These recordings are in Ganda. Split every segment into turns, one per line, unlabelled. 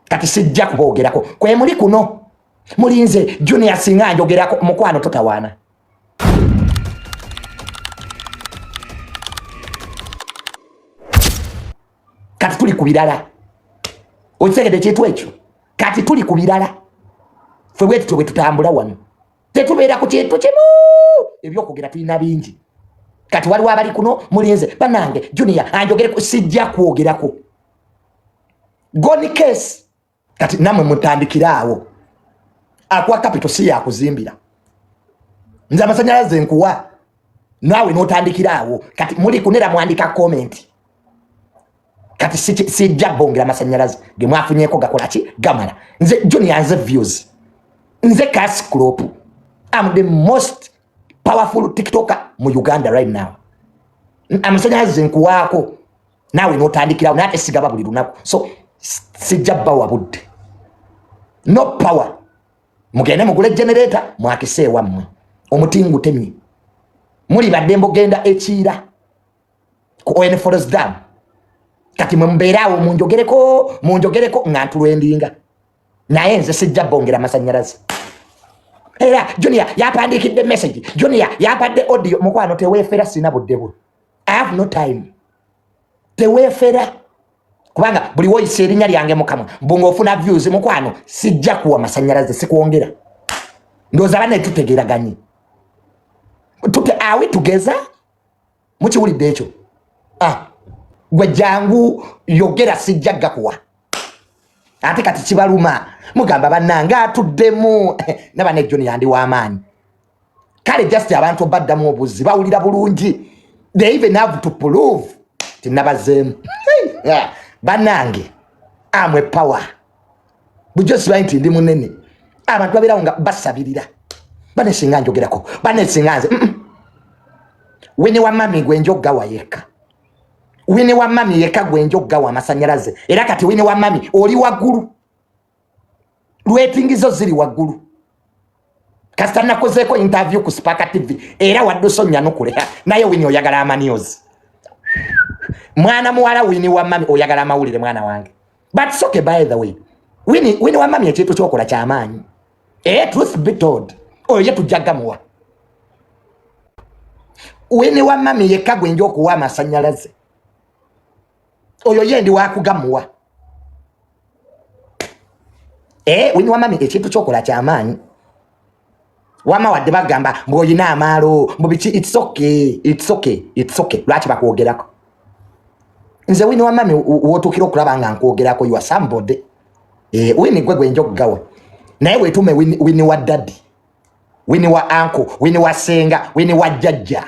Kati sijja kuboogerako kwemuli kuno mulinze Junior singa njogerako mukwano totawaana. Kati tuli ku birala, okitegedde ekintu ekyo? Kati tuli ku birala, ffe bwe tutyo bwe tutambula wano, tetubeera ku kintu kimu. Ebyokwogera tulina bingi. Kati waliwo abali kuno mulinze banange Junior anjogereko, sijja kwogerako gone case. Kati namwe mutandikire awo, akuwa capital si yakuzimbira, nze amasanyalaze nkuwa naawe n'otandikira awo. Kati muli kunera mwandika comment. Kati sijja bongera amasanyalaze ge mwafunyeko gakola ki gamala. Nze Junior, nze views, nze cash crop. I'm the most powerful TikToker mu Uganda right now. Amasanyalaze nkuwaako naawe n'otandikirawo, naye ate sigaba buli lunaku, so sijja bawa budde. No power, mugende mugule generator mwakise ewammwe. Omuti ngutemye, muli baddembe ogenda ekiira ku Owen Falls Dam. Kati mwe mubeere awo munjogereko munjogereko nga ntulwendinga, naye nze sijja bongera amasanyalaze. Era Junior yapandiikidde message, Junior yampadde audio. Mukwano teweefera, sina budde bwo, I have no time. Teweefera kubanga buli woyisa erinnya lyange mukamwa mbu ng'ofuna views. Mukwano sijja kuwa masanyalaze, sikwongera. Ndowooza banne tutegeeraganye, tute awe tugeza mukiwulidde ekyo. Ah, gwe jangu yogera, sijja gakuwa. Ate kati kibaluma, mugamba bannange atuddemu naba ne Junior ndi w'amaanyi. Kale just abantu obaddamu obuzi bawulira bulungi, they even have to prove tinabazeemu. Bannange amwe power bulijjo simanyi nti ndi munene. Abantu babeerawo nga basabirira bane singa njogerako bane singa nze Winnie wa mami gwe njogawa yekka, Winnie wa mami yekka gwe njogawa amasanyalaze. Era kati Winnie wa mami oli waggulu, lwetingizo ziri waggulu. Kasita nakozeeko interview ku Spark TV era wadduso nyanukule. Naye Winnie oyagala amanews, mwana muwala. Winnie wa mami oyagala amawulire, mwana wange, but it's okay. By the way, Winnie, Winnie wa mami ekintu kyokola kyamaanyi. Truth be told, oyo ye tujja gamuwa. Winnie wa mami yekka gwe nja okuwa amasanyalaze, oyo ye ndi wakugamuwa. Winnie wa mami ekintu kyokola kyamaanyi. Wama wadde bagamba mbw'olina amaalo mbu biki, it's okay, it's okay, it's okay. Lwaki bakwogerako? Nze Winnie wa mami w'otuukira okulaba nga nkwogerako, you are somebody. Winnie gwe gwenja okugawa, naye weetume Winnie wa daddy, Winnie wa uncle, Winnie wa senga, Winnie wa jjajja.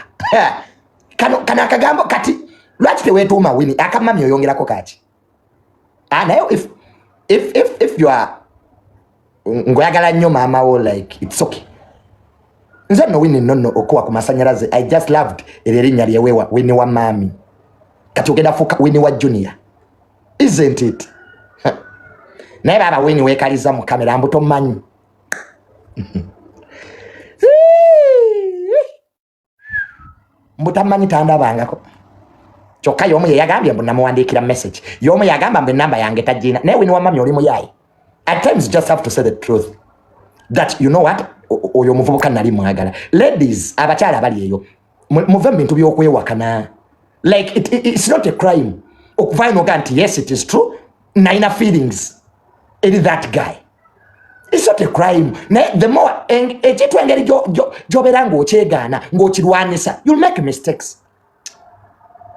Kano akagambo kati lwaki teweetuuma Winnie akamami oyongerako kaki? Ah, naye if you are ng'oyagala nnyo maama wo, like it's okay. Nze nno Winnie nno okuwa ku masanyalaze, I just loved eryo erinnya lyeweewa, Winnie wa maami. Kati ogenda fuuka Winnie wa Junior, isn't it? Naye baaba Winnie weekaliza mu kamera mbu tomanyi. Mbu tamanyi, tandabangako. Kyokka y'omu ye yagambye mbu namuwandiikira message, y'omu yagamba mbu enamba yange tagina. Naye Winnie wa mami oli muyaayi. At times you just have to say the truth that you know what, oyo omuvubuka nali mwagala. Ladies, abakyala abali eyo, muve mu bintu by'okwewakana. Like it's not a crime okuvayo noga nti yes, it is true, nalina feelings eri that guy. It's not a crime. Naye the more ekintu engeri gy'obeera ng'okyegaana ng'okirwanisa, you'll make mistakes.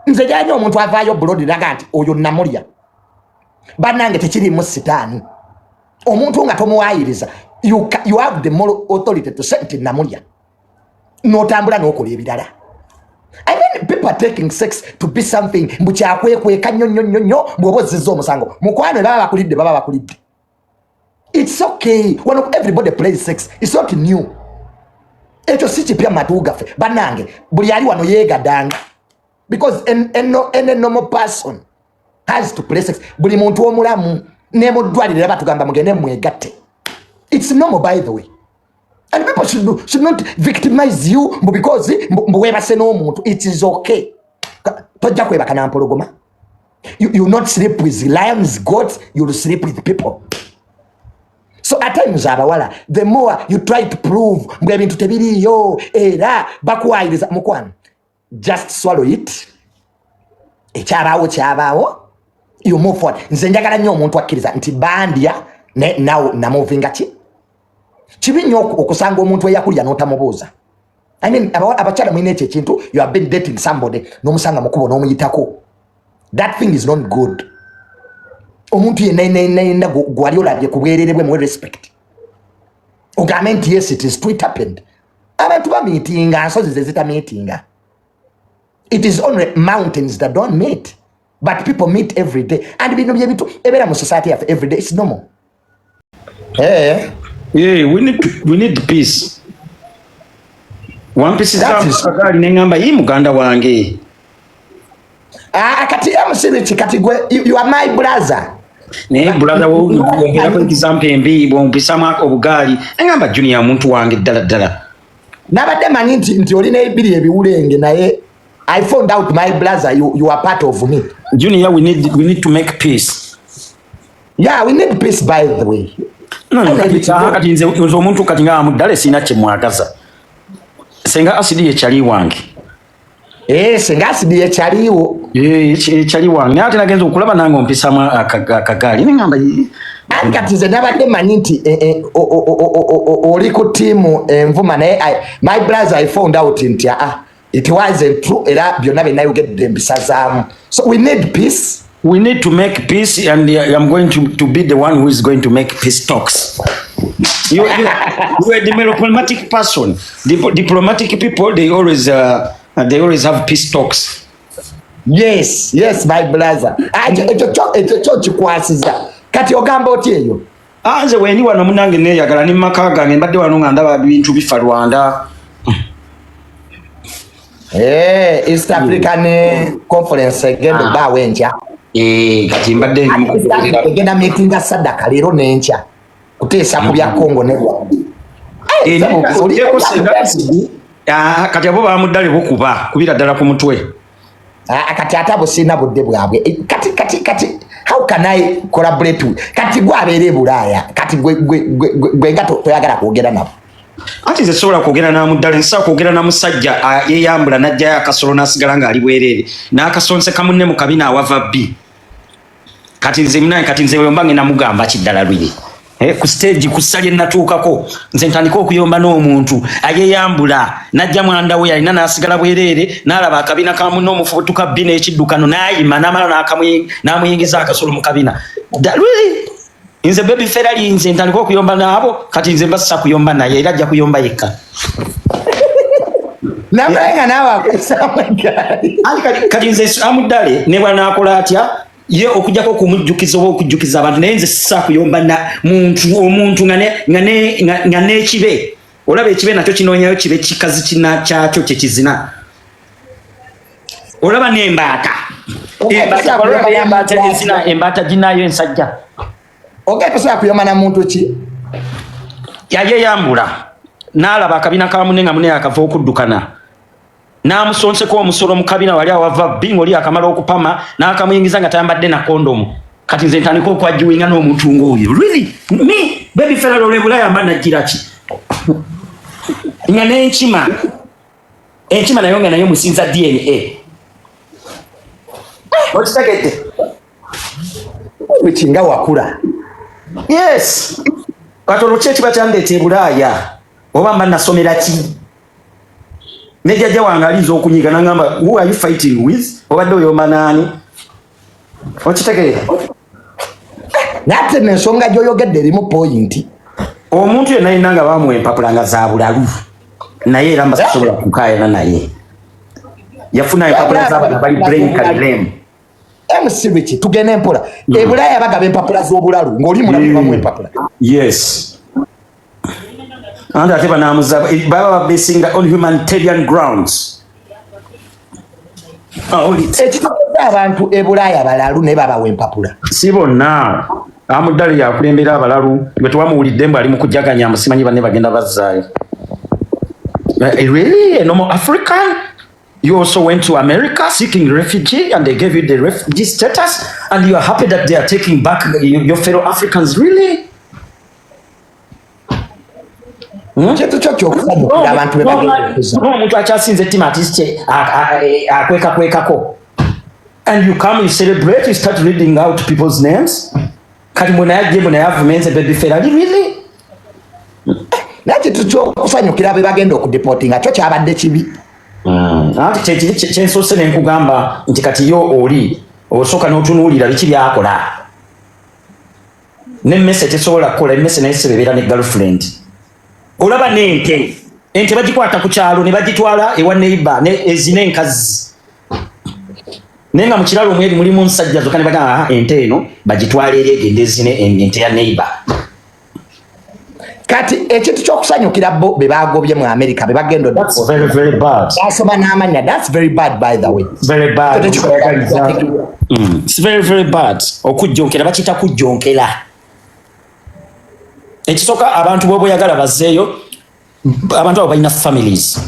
Nze janya omuntu avaayo bulodi naga nti oyo namulya. Bannange tekirimu sitaani. Omuntu nga tomuwayiriza, you have the moral authority to say nti namulya, n'otambula n'okola ebirala. I mean, people are taking sex to be something mbu kyakwekweka nnyo nnyo nnyo nnyo. Bw'oba ozizza omusango, mukwano, baba bakulidde, baba bakulidde. It's okay. Wano everybody plays sex, it's not new. Ekyo si kipya mu matu gaffe. Bannange buli ali wano yeegadanga because any normal person has to play sex. Buli muntu omulamu ne mu ddwaliro era batugamba mugende mwegatte. It's normal, by the way, and people should not victimize you mbu because mbu weebase n'omuntu. It is okay. Tojja kwebaka na mpologoma. You not sleep with lions, goats, you'll sleep with people. So at times abawala, the more you try to prove mbu ebintu tebiriiyo, era bakuwayiriza. Mukwano, just swallow it. Ekyabaawo kyabaawo, you move forward. Nze njagala nnyo omuntu akkiriza nti bandya naw namovinga. Ki kibi nnyo okusanga omuntu eyakulya n'otamubuuza. I mean, abakyala mulina ekyo ekintu. You have been dating somebody, n'omusanga mukubo n'omuyitako. That thing is not good. Omuntu yenna yenna yenna gwali olabye ku bwerere bwe, muwe respect, ogambe nti yes, it is true, it happened. Abantu bamiitinga, nsozi ze zitamiitinga. It is only mountains that don't meet, but people meet every day, and bino byebitu ebeera mu society yaffe every day. It's normal. Hey.
Yeah, we need peace. Wampisiza
That is-
akagaali neŋŋamba, yi muganda wange.
Ah, kati MC Rich, kati gwe you are my brother.
Naye brother wo womperako example embi bwompisamu obugaali, neŋŋamba Junior omuntu wange ddala ddala.
Nabadde manyi nti olina ebiri ebiwulenge, naye I found out, my brother, you are part of me.
Junior, we need to make peace.
Yeah, we need peace, by the way.
No,
I
kati, ah, kati nze omuntu kati nga amuddale sirina kyemwagaza. Senga Asidi ye kyali wange.
Eh, senga Asidi ye kyaliwo.
Eh, kyali wange, naye ate nagenza okulaba nange ompisamu akagaali neŋŋamba yi.
Anti kati nze nabadde manyi nti oli ku ttiimu envuma, naye my brother, I found out nti ah, it wasn't true, era byonna bye nayogedde mbisazaamu. So we need peace.
We need to make peace, and I'm going to be the one who is going to make peace talks. You are a diplomatic person. Diplomatic people, they always have peace talks.
Yes, my brother. Ah, ekyo kyo kikwasiza. Kati ogamba otya eyo?
Ah, nze wendi wano munange neeyagala ne mumaka gange, mbadde wano nga ndaba bintu bifa Rwanda.
Eh, East African Conference egenda obbaawo enkya.
Eh, kati mbadde ndi mu kugoberera.
Egenda meetinga sadaka leero n'enkya kuteesa ku bya Congo ne Rwanda.
Eh, ogyeko senga Ah, kati abo bamuddale bukuba kubira ddala ku mutwe.
Ah, kati ate abo sirina budde bwabwe. Eh, kati how can I collaborate with kati gwe abeera e Bulaaya? Kati gwe nga toyagala kwogera nabo.
Anti nze sobola kwogera namuddala, nsobola kwogera na musajja yeeyambula n'ajjayo akasolo n'asigala ng'ali bwereere n'akasonseka munne mu kabina awava bbi. Kati nze munaye, kati nze wemba ngenda mugamba kiddala lwiri. Eh, ku stage ku ssa lye natuukako, nze ntandika okuyomba n'omuntu ayeyambula n'ajja mwanda we yalina n'asigala bwereere n'alaba akabina ka munne omufubutuka bbi n'ekiddukano n'ayima n'amala n'amuyingiza akasolo mu kabina. Really? Nze Baby Ferrari, nze ntandika okuyomba naabo? Kati nze mbasisa kuyomba naye, era ajja kuyomba yekka.
Naye nga naawe akwesaamu eggaali.
Anti kati nze amuddale ne bwanaakola atya ye, okujjako okumujjukiza oba okujjukiza abantu, naye nze sisa kuyomba na muntu omuntu nga n'ekibe olaba ekibe nakyo kinoonyayo kibe kikazi kina kyakyo kyekizina. Olaba n'embaata. Embaata, olaba embaata ezina, embaata ginayo ensajja.
Oga tosobola kuyomba na muntu ki?
Yayeyambula n'alaba akabina ka munne nga munne akava okuddukana n'amusonseko omusolo mu kabina wali awava bbi ng'oli akamala okupama n'akamuyingiza nga tayambadde na kondomu. Kati nze ntandika okwagiwinga n'omuntu ng'oyo? Really, me, Baby Ferrari, olwebulaya mba najgira ki nga n'enkima, enkima nayo nga nayo musinza DNA? Okitegedde?
Wiki nga wakula.
Yes, kati olwo ki ekiba kyandeeta e Bulaaya, oba mba nasomera ki? Ne jjajja wange alinza okunyiga nagamba, "Who are you fighting with? Obadde oyomba naani?" Okitegeera?
Naye ate nensonga gy'oyogedde erimu point.
Omuntu yenna yenna nga bamuwa empapula nga za bulalu, naye era mba sisobola kukaayana naye yafuna empapula z'abantu bali brain kalem.
MC Rich, tugende mpola. E Bulaaya bagaba empapula z'obulalu ng'oli mulalu, bamuwa empapula.
Yes, anti ate banamuza baba babesinga on humanitarian grounds. Ah,
ekitegeeza abantu e Bulaaya balalu, naye babawa empapula.
Si bonna. Amuddale yakulembera abalalu gwe tewamuwulidde mbu ali mu kujaganya, musimanyi banne bagenda bazzaayo. Really, a normal African, you also went to America seeking refugee and they gave you the refugee status, and you are happy that they are taking back your fellow Africans? Really?
Kintu kyo kyokusanyukira abantu be bagenda okuza.
Omuntu akyasinze ettima ati akwekakwekako. And you come, you celebrate, you start reading out people's names. Kati mwe naye ajje mwe naye avumenze Baby Ferrari, really?
Naye kintu kyokusanyukira be bagenda okudeportinga kyo kyabadde kibi.
Anti kyekiri kyensoose ne nkugamba nti kati yo oli osooka n'otunuulira biki byakola. N'emmese tesobola kukola, emmese naye sebebeera ne girlfriend. Olaba n'ente, ente bagikwata ku kyalo ne bagitwala ewa neighbor ne ezina enkazi. Naye nga mu kiralo omweri mulimu nsajja zokka ne bagamba, aha, ente eno bagitwala eri egende ezine ente ya neighbor.
Kati ekintu ky'okusanyukira bo be bagobye mu America be bagenda
That's very, very bad.
Basoma n'amannya. That's very bad, by the way.
Very bad. It's very, very bad. Okujjonkera bakiyita kujjonkera. Ekisooka abantu bw'oba oyagala bazzeeyo, abantu abo balina families.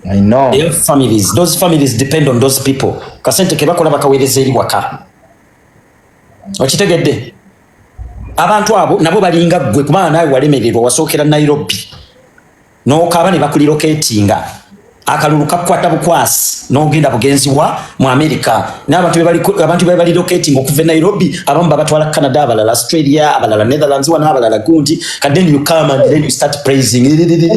I know.
They have families. Those families depend on those people. Kasente ke bakola bakaweereza eri waka. Okitegedde? Abantu abo nabo balinga ggwe, kubanga naawe walemererwa, wasookera Nairobi n'okaaba ne bakuliroketinga, akalulu kakukwata bukwasi n'ogenda bugenzi wa mu America. N'abantu be baliroketinga okuva e Nairobi, abamu babatwala Canada, abalala Australia, abalala Netherlands, wano abalala gundi. And then you come and then you start praising.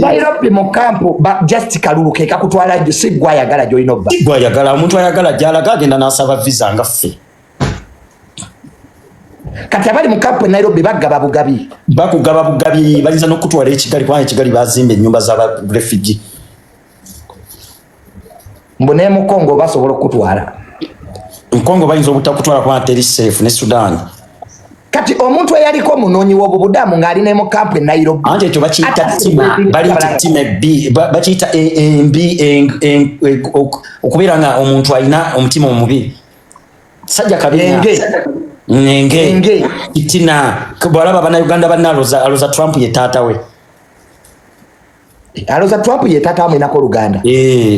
Nairobi mu kampu, just kalulu ke kakutwala gyo, si ggwe ayagala gy'olina obba.
Si ggwe ayagala, omuntu ayagala gy'alaga agenda n'asaba visa nga ffe.
Kati abali mu kampu e Nairobi bagaba bugabi.
Bakugaba bugabi, bayinza n'okutwala e Kigali, kubanga e Kigali bazimba ennyumba z'aba refugee.
Mbu ne mu Congo basobola okukutwala.
Mu Congo bayinza obutakutwala kubanga teri safe, ne Sudan.
Kati omuntu eyaliko omunoonyi w'obubudamu ng'ali ne mu kampu e Nairobi.
Anti ekyo bakiyita
Ate
ttima, bali nti ttima ebbi, bakiyita embi, okubeera nga omuntu alina omutima omubi. Sajja kabinya.
Enge.
Enge.
Enge.
Itina. Bw'alaba Bannayuganda banne aloza Trump ye taata we.
Aloza Trump ye taata we nako Luganda.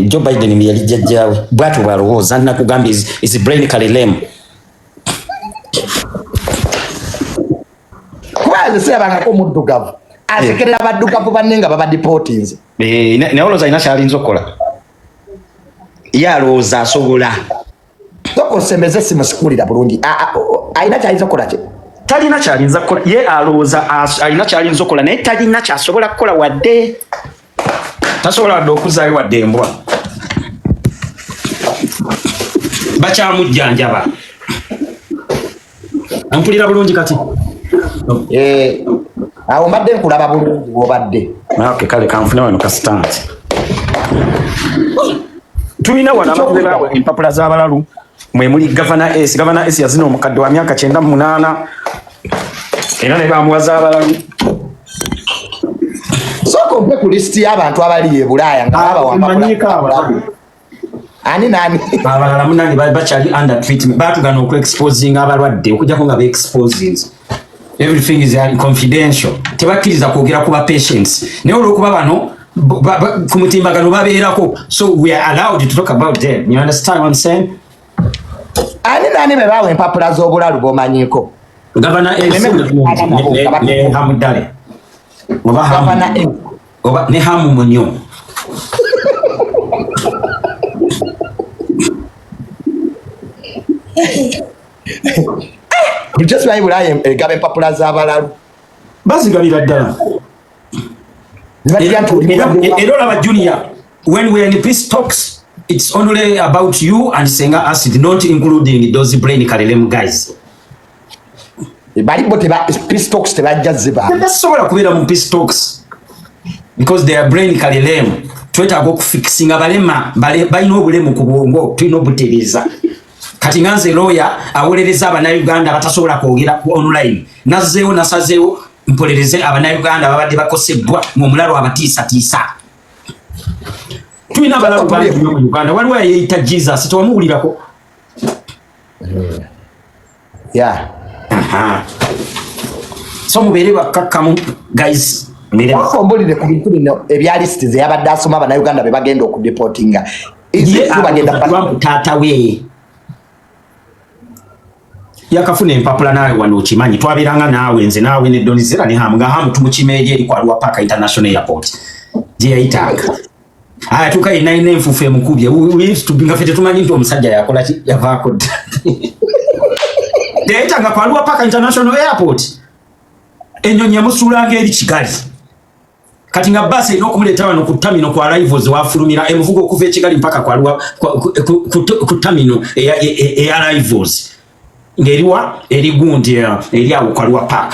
Joe Biden yali jjajjaawe. Bw'atyo bw'alowooza, nakugambye is brain kalelem.
Kuba nze sirabangako omuddugavu asekerera abaddugavu banne nga babadipootinze.
Naye olowooza alina ky'alinza okukola? Ye alowooza asobola.
Sooka osembeze essimu sikuwulira bulungi. Alina ky'ayinza okukola ki?
Talina ky'ayinza kukola. Ye alowooza alina ky'ayinza okukola, naye talina ky'asobola kukola wadde. Tasobola wadde okuzzaayo wadde embwa. Bakyamujjanjaba. Ampulira bulungi kati?
Awo mbadde nkulaba bulungi bw'obadde.
Okay, kale kanfune wano ka stand. Tulina wano abantu be bawa empapula z'abalalu. Mwe muli Gavana S. Gavana S yazina omukadde wa myaka 98. Era ne bamuwa z'abalalu.
Sooka ompe ku lisiti y'abantu abali e Bulaaya nga babawa empapula
Manyiko
z'abalalu. Ani nani?
Abalala munange bakyali under treatment. Baatugana okuexposinga abalwadde okujjako nga be-exposinze. Everything is confidential. Tebakkiriza kwogera ku ba patients. Naye olw'okuba bano ku mutimbagano babeerako, so we are allowed to talk about them. You understand what I'm saying?
Ani nani be bawa empapula z'obulalu b'omanyiiko?
Gavana S ne Hamudale. Oba Hamu.
Gavana S.
Oba ne Hamu Munyo.
Bulijjo simanyi Bulaaya egaba empapula z'abalalu.
Bazigabira ddala.
Zibatya nti oli mulwadde wa-
Era olaba Junior, when we are in peace talks, it's only about you and Senga Acid, not including those brain kalelem guys.
Bali bo peace talks tebajja ziba.
Tebasobola kubeera mu peace talks because they are brain kalelem. Twetaaga okufikisinga balema, balina obulemu ku bwongo, tulina obutereeza. Kati nga nze lawyer awolereza Abannayuganda abatasobola kwogera ku online, nazzeewo nasazeewo mpolereze Abannayuganda ababadde bakosebbwa mu mulalo abatiisatiisa. Tulina abalalu bangi nnyo mu Uganda. Waliwo eyeeyita Jesus, tewamuwulirako?
Yeah.
Aha. So mubeere bakkakkamu guys. Mubeere
Sooka ombulire ku bintu bino ebya lisiti ze yabadde asoma Abannayuganda be bagenda okudeportinga.
Ye
Bagenda
Trump taata we. Yakafuna empapula naawe wano okimanyi, twabeeranga naawe, nze naawe ne Donizera ne Hamu, nga Hamu tumukima eri eri ku Arua Park International Airport gye yayitanga. Atuuka yenna alina enfuufu emukubye. We used to be nga ffe tetumanyi nti omusajja yakola ki, yavaako dda. Yayitanga ku Arua Park International Airport, ennyonyi emusuulanga eri Kigali. Kati nga basi erina okumuleeta wano ku terminal ku arrivals wafulumira, emuvuga okuva e Kigali mpaka ku Arua ku terminal eya arrivals ng'eriwa eri gundi eri awo ku Arua Park.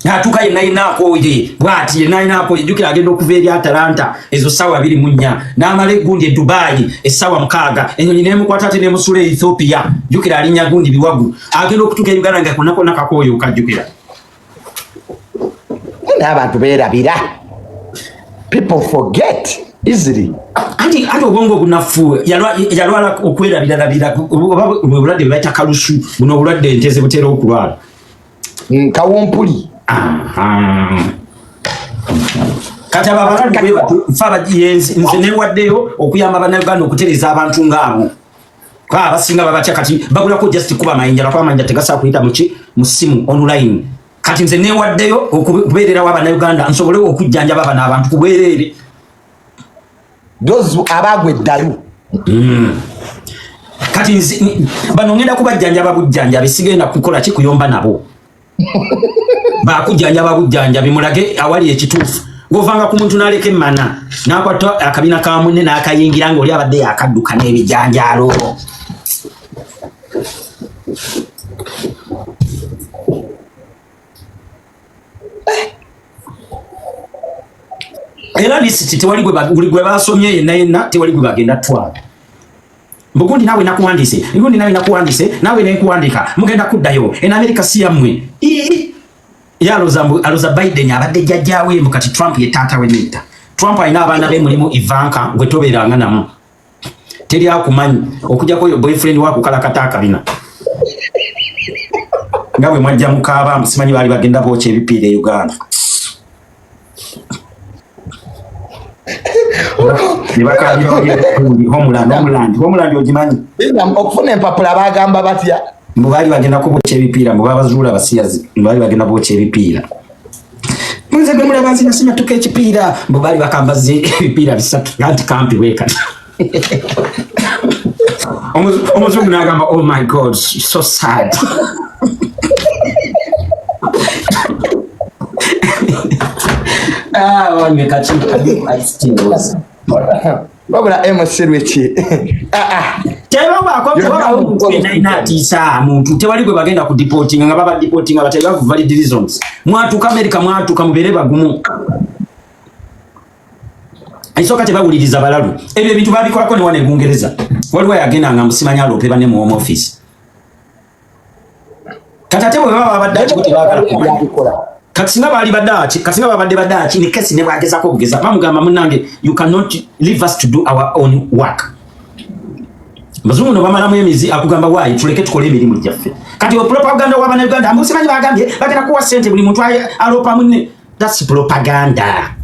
Atuuka yenna yenna akooye bw'ati, yenna yenna akooye. Jjukira agenda okuva eri Atalanta ezo ssaawa 24, n'amala eggundi e Dubai essaawa 6, ennyonyi n'emukwata ate n'emusuula e Ethiopia. Jjukira alinnya gundi biwagu, agenda okutuuka e Uganda nga konna konna kakooye, okajjukira.
N'abantu beerabira, people forget easily.
Anti obwongo obunafu, yalwala okwerabirarabira, oba bwe bulwadde bwe bayita kalusu, buno obulwadde ente ze butera okulwala.
Kawumpuli.
Aha. Kati abo abalwadde bwe batyo, nfe nze newaddeyo okuyamba Bannayuganda okutereeza abantu ng'abo, kuba abasinga babatya. Kati bagulako just kuba amayinja, lwakuba amayinja tegasobola kuyita muki, mu ssimu online. Kati nze newaddeyo okubeererawo Abannayuganda nsobole okujjanjaba bano abantu ku bwereere.
Those abaagwa eddalu.
Kati nze bano ngenda kubajjanjaba bujjanjabi, sigenda kukola ki, kuyomba nabo, bakujjanjaba bujjanjabi, mulage awali ekituufu. Ng'ovanga ku muntu n'aleka emmana n'akwata akabina ka munne n'akayingira ng'oli abadde yakadduka n'ebijanjaalo. Era lisiti tewali buli gwe basomye yenna yenna, tewali gwe bagenda twala. Mbugundi naawe nakuwandiise, gundi naawe nakuwandiise, naawe nenkuwandiika, mugenda kuddayo en Amerika si yammwe. Ii. Ye aloza mbu aloza Biden abadde jjajjaawe, mbu kati Trump ye taata we. Nedda, Trump alina abaana be, mulimu Ivanka. Gwe tobeeranga namu, teri akumanyi okujjako oyo boyfriend wakukalakata akabina nga bwe mwajja mukaaba mbu simanyi baali bagenda bookya ebipiira e Uganda ne bakaabira Homeland, Homeland, Homeland ogimanyi?
Okufuna empapula bagamba batya?
Mbu baali bagenda kubookya ebipiira, mbu babazuula abasiyazi, mbu baali bagenda bookya ebipiira. Nze gwe mulaba nzina simatuka ekipiira, mbu baali bakambaza ebipiira bisatu anti kampi bwekati. Omuzungu n'agamba, "Oh my God, so sad." Ah, wange kaki kaki.
Wabula MC Rwiki. Ah, ah.
Tebabaako atiisa muntu, tewali gwe bagenda ku deportinga nga baba deportinga batali bavu valid reasons. Mwatuuka America, mwatuuka, mubeere bagumu. Esooka tebawuliriza balalu. Ebyo ebintu babikolako ne wano e Bungereza, waliwo yagenda nga musimanyi aloope banne mu Home Office. Kati ate bwe baba babadde ati tebaagala kumanya.
Byabikola.
Kati singa baali badaaki, kati singa babadde badaaki ne kesi ne bwagezako okugeza bamugamba, "Munnange, you cannot leave us to do our own work." Bazungu no bamalamu emizi, akugamba waayi tuleke tukole emirimu gyaffe. Kati propaganda w'Abannayuganda amusimanyi bagambye bagenda kuwa ssente buli muntu aloopa munne, that's propaganda.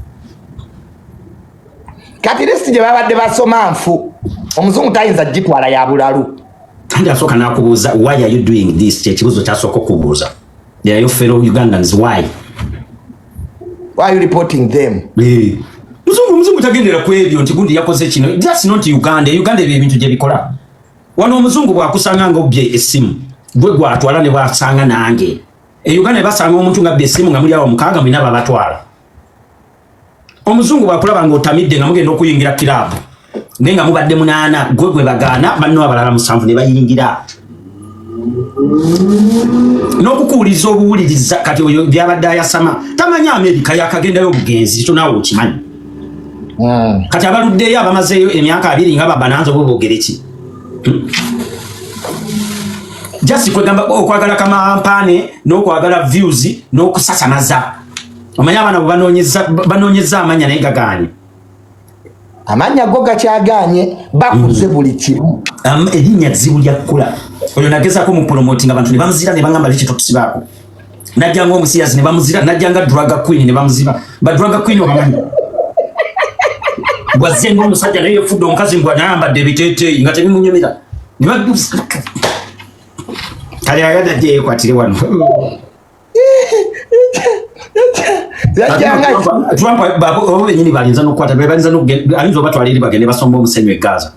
Kati lisiti gye babadde basoma nfu, omuzungu tayinza gitwala, ya bulalu.
Kandi asooka n'akubuuza, "Why are you doing this?" Kyekibuuzo kyasooka okubuuza. They are fellow Ugandans, why?
Why are you reporting them?
Eh. Muzungu tagendera ku ebyo nti gundi yakoze kino. That's not Uganda. Uganda ebyo ebintu gye bikola. Wano omuzungu bw'akusanga nga obbye essimu, gwe gwatwala ne bwasanga nange. E Uganda basanga omuntu nga abbye essimu nga muli awo mukaaga, mulina babatwala. Omuzungu bw'akulaba ng'otamidde nga mugenda okuyingira kiraabu naye nga mubadde munaana, gwe gwe bagaana, banno abalala musanvu ne bayingira n'okukuwuliriza obuwuliriza. Kati oyo byabadde ayasama tamanyi Amerika, yakagendayo obugenzi, ekyo naawe okimanyi. Kati abaluddeyo abamazeeyo emyaka 20 nga babananza oba boogere ki? Just kwegamba okwagala kamampaane n'okwagala views n'okusasamaza. Omanyi abaana bwe banoonyeza amanya naye gagaanye.
Amannya go gakyaganye, bakuze buli kimu.
Erinnya zzibu lya kkula. Oyo nagezaako mu promoting abantu ne bamuzira ne baŋŋamba liki totusibaako. Najja ng'omusiyazi ne bamuzira, najja nga drug queen ne bamuziba. Ba drug queen obamanyi? Bwazze ng'omusajja naye yefudde omukazi, mbw anayambadde ebiteeteeyi nga tebimunyumira. Ne Kale ayagala ajje yeekwatire wano. Trump abo benyini bayinza n'okukwata, bayinza ayinza obatwala eri bagende basomba omusenyu e Gaza.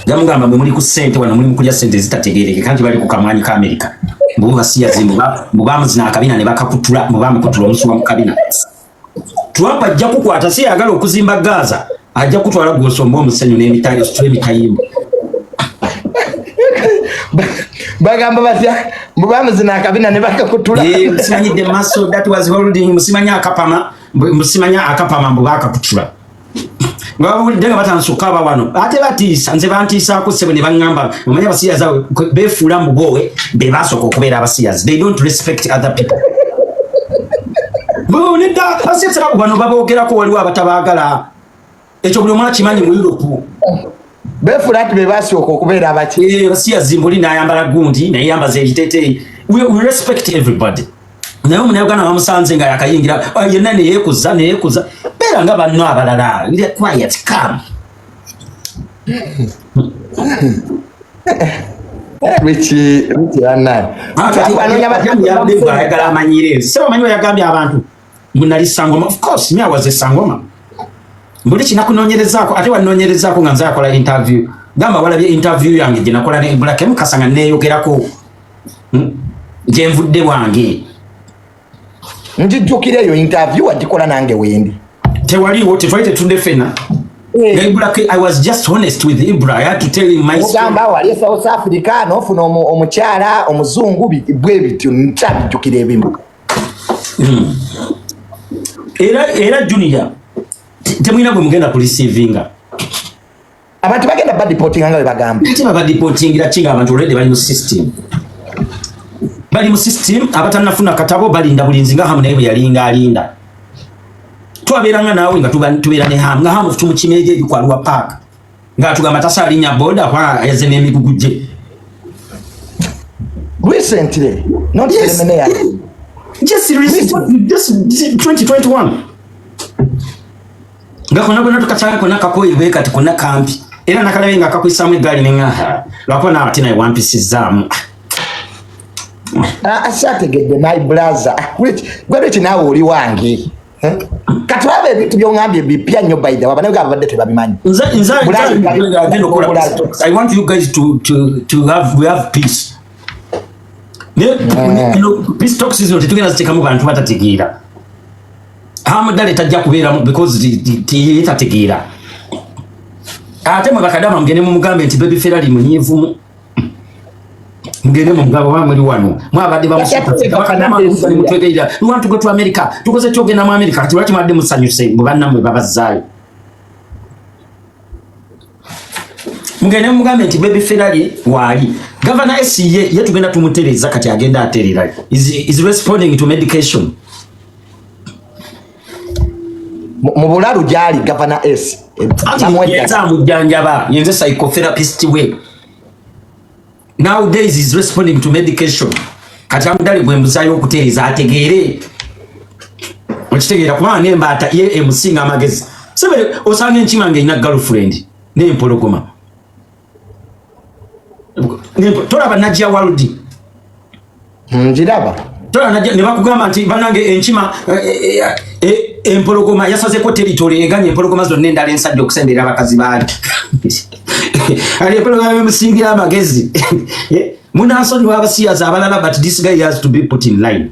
Yamugamba mwe muli ku ssente wano, muli mu kulya ssente ezitategeerekeka nti bali ku kamwanyi ka Amerika. Mbu basiyazi mbu bamuzina akabina ne bakakutula, mbu bamukutula omusuwa mu kabina. Trump ajja kukwata, si yagala okuzimba Gaza, ajja kutwala gwosomba omusenyu n'emitayi ositula emitayimbo.
Bagamba batya mbu bamuzina akabina ne bakakutula.
Eh, simanyi the muscle that was holding, simanyi akapama, simanyi akapama mbu bakakutula. Nga bawulidde nga batandise okukaaba wano, ate batiisa, nze bantiisaako ssebo ne baŋŋamba, omanyi abasiyazi abo beefuula mbu bowe be basooka okubeera abasiyazi, they don't respect other people. Nedda, abasiyazi bano baboogerako, waliwo abatabaagala, ekyo buli omu akimanyi mu Europe.
Beefuula nti be basooka okubeera abaki.
Eh, abasiyazi mbuli n'ayambala gundi naye yambaza ekiteeteeyi. We respect everybody. Naye omunauganda bamusanze nga yakayingira yenna neyekuza neyekuza, beera nga banno abalala, quiet, calm.
Biki biki bannange.
Ayagala amanyire sebo, manyi weyagambye abantu mbu nali sangoma. Of course me, I was a sangoma. Mbuli kinakunoonyerezaako, ate wanoonyerezaako nga nze akola interview, gamba walabye interview yange gye nakola ne Black Mukasa nga neeyogerako gye nvudde bwange.
Njijjukira eyo interview wagikola nange wendi.
Tewaliwo, tetwali tetudde ffenna.
Eh.
Ibra, I was just honest with Ibra. I had to tell him my story.
Ogamba wali e South Africa n'ofuna omukyala omuzungu, bwe bityo nkyabijjukira ebimu.
Era Junior, temulina gwe mugenda kureceivinga.
Abantu bagenda badeportinga nga bwe bagamba.
Ate babadeportingira ki nga abantu already bali mu system? Bali mu system, abatannafuna katabo balinda bulinzi nga Hamu naye bwe yalinga alinda. Twabeeranga naawe nga tubeera ne Hamu, nga Hamu tumukimeejo eri ku Arua Park. Ng'atugamba tasaalinya boda kubanga yazze n'emigugu gye.
Recently, not
Yes.
Yes.
Just recently, just 2021. Nga konna konna tukatanga konna kakoye bwe kati konna kampi. Era nakalabe nga kakwisaamu eggaali ne ŋŋaha. Lwakuba naawe ate naye wampisizaamu.
Ah, saategedde my brother. Gwe lweki naawe oli wange? Eh? Kati waba ebintu by'oŋŋambye bipya nnyo, by the way, abanauganda babadde tebabimanyi.
Nze
Bulayi,
nze agenda okukola
Bulayi.
I want you guys to have, we have peace. Ne peace talks zino tetugenda ziteekamu bantu batategeera. Hamudale tajja kubeeramu because tategeera. Ate mwe bakadama mugende mumugambe nti Baby Ferrari munyiivumu. Mugende mumugambe oba muli wano. Mwabadde bamusuka. Mutwegerera. We want to go to America. Tukoze kyogenda mu America. Kati lwaki mwadde musanyuse mbu bannammwe babazzaayo? Mugende mugambe nti Baby Ferrari waali. Governor S ye tugenda tumutereeza, kati agenda aterera. Is responding to medication.
Mu bulalu gyali Governor S.
Anti yenze amujjanjaba, yenze psychotherapist we. Nowadays is responding to medication. Kati amudale gwe mbuzaayo okutereeza ategeere. Okitegeera kubanga n'embaata ye emusinga amagezi. Sebe osanga enkima ng'erina girlfriend n'empologoma. Tolaba Najja World?
Njiraba.
Tolaba Najja ne bakugamba nti bannange enkima, empologoma yasazeko territory eganye empologoma zonna endala ensajja okusembera abakazi baali. Ali empologoma emusingira amagezi. Munansonyiwa abasiyazi abalala, but this guy has to be put in line.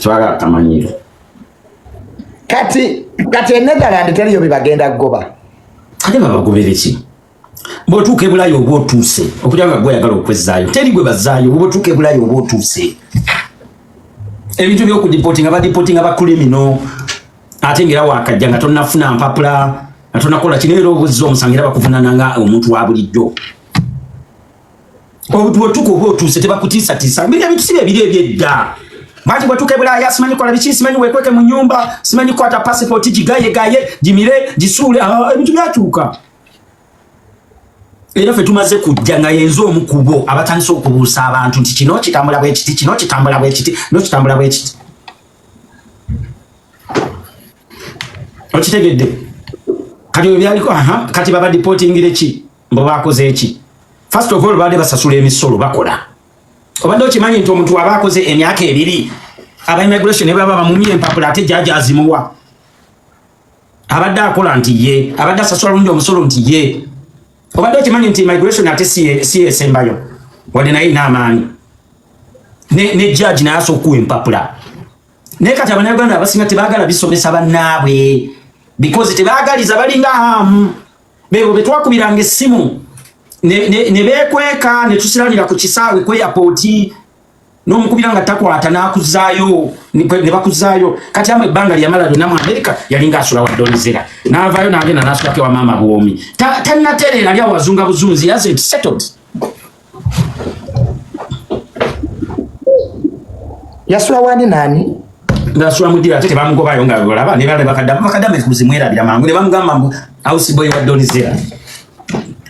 Twagala akamanyiro.
Kati e Netherland teriyo bye bagenda kugoba.
Ate babagobere ki? Bw'otuuka e Bulaaya oba otuuse, okugira nga gwe oyagala okwezzaayo, teri gwe bazzaayo, bw'otuuka e Bulaaya oba otuuse. Ebintu by'okudipotinga, badipotinga ba criminal, ate ng'era waakajja nga tonnafuna mpapula, nga tonnakola kino, era obuzza omusango era bakuvunaana nga omuntu wa bulijjo. Bw'otuuka oba otuuse, tebakutiisatiisa. Bino ebintu si bye biri eby'edda. Bw'ati bw'otuuka e Bulaaya, simanyi kola biki, simanyi weekweke mu nnyumba, simanyi kwata passport, gigayegaye, gimire, gisuule. Ebintu byakyuka. Era ffe tumaze kujja nga yenze omu ku bo abatandise okubuusa abantu nti kino kitambula bwe kiti, kino kitambula bwe kiti, kino kitambula bwe kiti. Okitegedde? Kati ebyo byaliko, aha, kati babadipotingire ki? Mbu baakoze ki? First of all, babadde basasula emisolo, bakola. Obadde okimanyi nti omuntu aba akoze emyaka 2, aba immigration ne baba bamumye empapula, ate jjajja azimuwa? Abadde akola nti ye abadde asasula bulungi omusolo nti ye. Obadde okimanyi nti immigration ate si esembayo, wadde naye ina amaanyi ne judge naye asobola okuwa empapula? Naye kati Abannayuganda abasinga tebaagala bisomesa bannaabwe because tebaagaliza, balinga hamu bebo betwakubiranga essimu ne beekweka ne tusiranira ku kisaawe ku airport, n'omukubira nga takwata, n'akuzaayo ne bakuzaayo. Kati amu ebbanga lyamala lyonna mu Amerika yalinga asula wa Don Zella, n'avaayo n'agenda n'asulako ewa Maama Bwomi. Tannatereera, ali awo azunga buzunzi. He hasn't settled.
Yasula wani nani?
Ng'asula mu ddira, ate tebamugobayo nga olaba ne bale bakaddamu bakaddamu ekuzimwerabira mangu ne bamugamba mbu house boy wa Don Zella.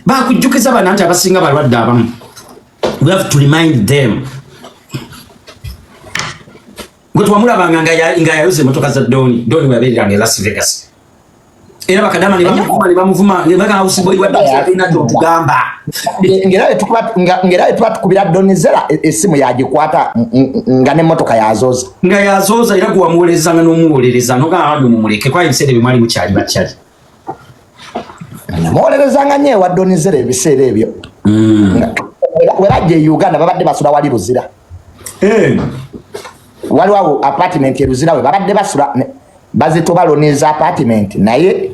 Bakujjukiza bana nti abasinga balwadde abamu, we have to remind them. Gwe twamulabanga nga yayoza emotoka za Doni. Doni we yabeereranga e Las Vegas, era bakadama ne bamuvuma ne bamuvuma ne bagamba house boy wa Don Zella talina ky'otugamba.
Ngera bwe tuba tukubira Don Zella essimu yagikwata nga n'emmotoka yazoza.
Nga yazoza, era gwe wamuwolerezanga n'omuwolereza nogamba bambi mumuleke, kwa ebiseera ebyo mwali mukyali bakyali.
Namuwolerezanga nnyo ewa Don Zella ebiseera ebyo. We bajja e Uganda babadde basula wali Luzira. Waliwo awo apartment e Luzira we babadde basula, bazitoba loniza apartment, naye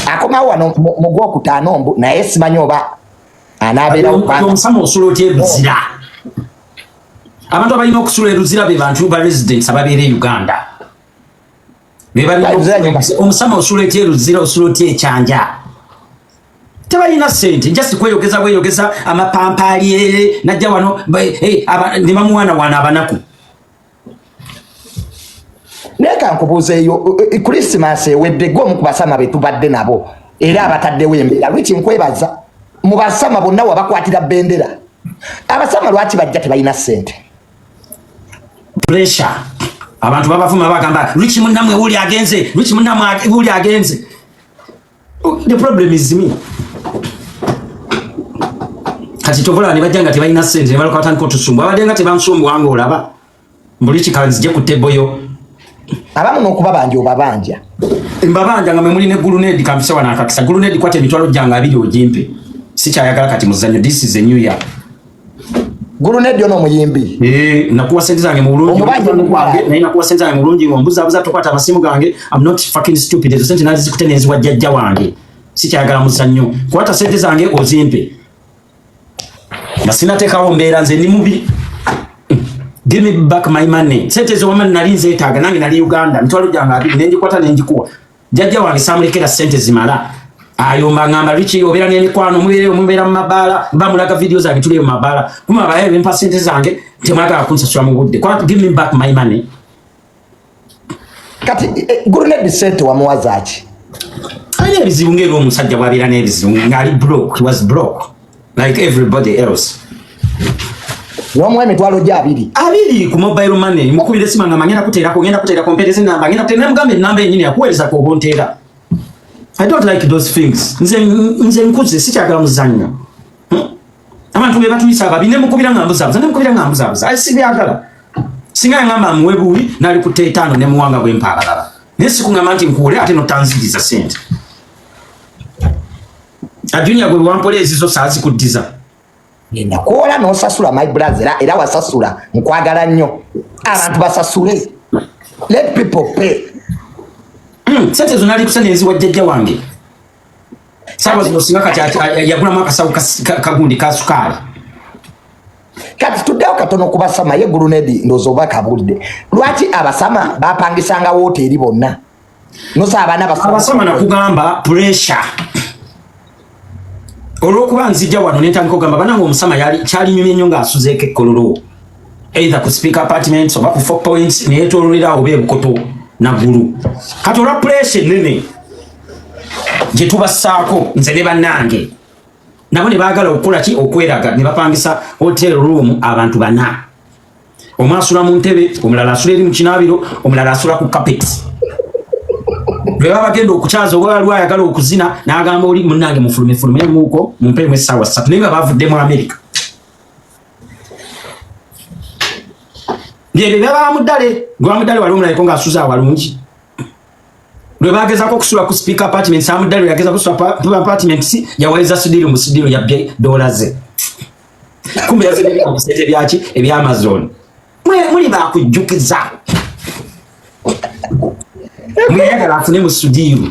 akomawo wano mu gwokutaano mbu, naye simanyi oba anaabeerawo kubanga
Omusama osula otya e Luzira? Abantu abalina okusula e Luzira be bantu ba residents ababeera e Uganda. Be balina
Luzira
okusula
nyumba.
Omusama osula otya e Luzira? Osula otya ekyanja? Tebalina ssente, just kweyogeza bweyogeza amapampaali najja wano ne bamuwaanawaana abanaku.
Naye kankubuuza, eyo Christmas ewedde, gwe omu ku basama be tubadde nabo era abataddewo embeera, lwiki nkwebaza, mu basama bonna wabakwatira bendera. Abasama lwaki bajja tebalina ssente?
Pressure. Abantu babavuma, bagamba lwiki munnamwe wuli agenze, lwiki munnamwe wuli agenze. The problem is me. Kati tovola ne bajja nga tebalina ssente ne balyoka batandika otusumbuwa. Abadde nga tebansumbuwa ng'olaba mbuli kikanzije ku table yo.
Abamu n'okubabanja obabanja.
Mbabanja nga mwe muli ne Gulunedi. Kampise wano akakisa. Gulunedi, kwata emitwalo gyange 20 ogimpe, sikyayagala kati muzannyo. This is a new year.
Gulunedi ono omuyimbi?
Eh, nakuwa sente zange mu bulungi.
Omubanja
Wange, naye nakuwa sente zange mu bulungi ng'ombuzaabuza, tokwata amasimu gange. I'm not fucking stupid. Ezo sente nazikute nenziwa jjajja wange. Sikyayagala muzannyo, kwata sente zange ozimpe nga sinateekawo mbeera. Nze ndi mubi. Give me back my money. Sente ezo wama nali nzeetaaga, nange nali Uganda. Mitwalo gyange 20 nengikwata nengikuwa jjajja wange, samulekera sente zimala. Ayomba ngamba liki obeera n'emikwano, mubeereyo, mubeera mu mabaala, bamulaga video zange, tuliyo mu mabaala kuma abaye bempa sente zange, temwagala kunsasula mu budde. Kwata, give me back my money.
Kati Gulunedi sente wamuwa zaaki?
Alina ebizibu ng'era omusajja bw'abeera n'ebizibu ng'ali broke. He was broke like everybody else.
N'omuwa emitwalo gye 20?
20 ku mobile money. Mukubira esimu nga ngenda kuteerako, ngenda kuteerako, mpeereza enamba, ngenda kuteera. Namugamba enamba yennyini yakuweereza ku oba onteera. I don't like those things. Nze nkuze, sikyagala muzannyo. Abantu be batuyisa ababi. Ne mukubira nga mbuzaabuza, ne mukubira nga mbuzaabuza. Ayi, sibyagala. Singa yangamba muwe buwi, nali kutte 5 ne muwanga bwe mpa abalala, naye sikuŋŋamba nti nkuwole ate notanziriza sente. Ajunia, gwe wampola ezizo saazikuddiza.
Nakwola n'osasula, my brother, era wasasula. Nkwagala nnyo. Abantu basasule, let people pay.
Sente ezo nali kusa nenziwa jjajja wange. Saawa zino singa kati yagulamu akasawo kagundi ka sukaali.
Kati tuddewo katono ku basama. Ye Gulunedi, ndowooza oba kabulidde lwaki abasama bapangisanga woteeri bonna nosa abaana basoma.
Abasama nakugamba pressure. Olwokuba nzija wano nentandika okugamba banange omusama yali kyalinyumye nnyo ng'asuzeeko ekkololo either ku Speaker Apartments oba ku Four Points, neyetololera oba ebukoto naggulu. Kati olwa pressure ennene gye tubassaako, nze ne bannange nabo ne baagala okukola ki? Okweraga. Ne bapangisa hotel room abantu bana, omu asula mu ntebe, omulala asula eri mu kinaabiro, omulala asula ku carpet. Lwe baba bagenda okukyaza oba waliwo ayagala okuzina n'agamba oli munnange mufulume fulumemuuko mumpeemu essaawa ssatu naye nga bavudde mu Amerika. Byebyo byabamuddale gwamuddale wali omulabeko ng'asuze awalungi. Lwe bagezako okusula ku speaker apartments amuddale yageza kusula ku apartments yawaliza Sudiru mu Sudiru yabbye dola ze. Kumbe yazibye ebisente byaki ebya Amazon. Muli bakujjukiza. Mweyagala afune mu Sudiru.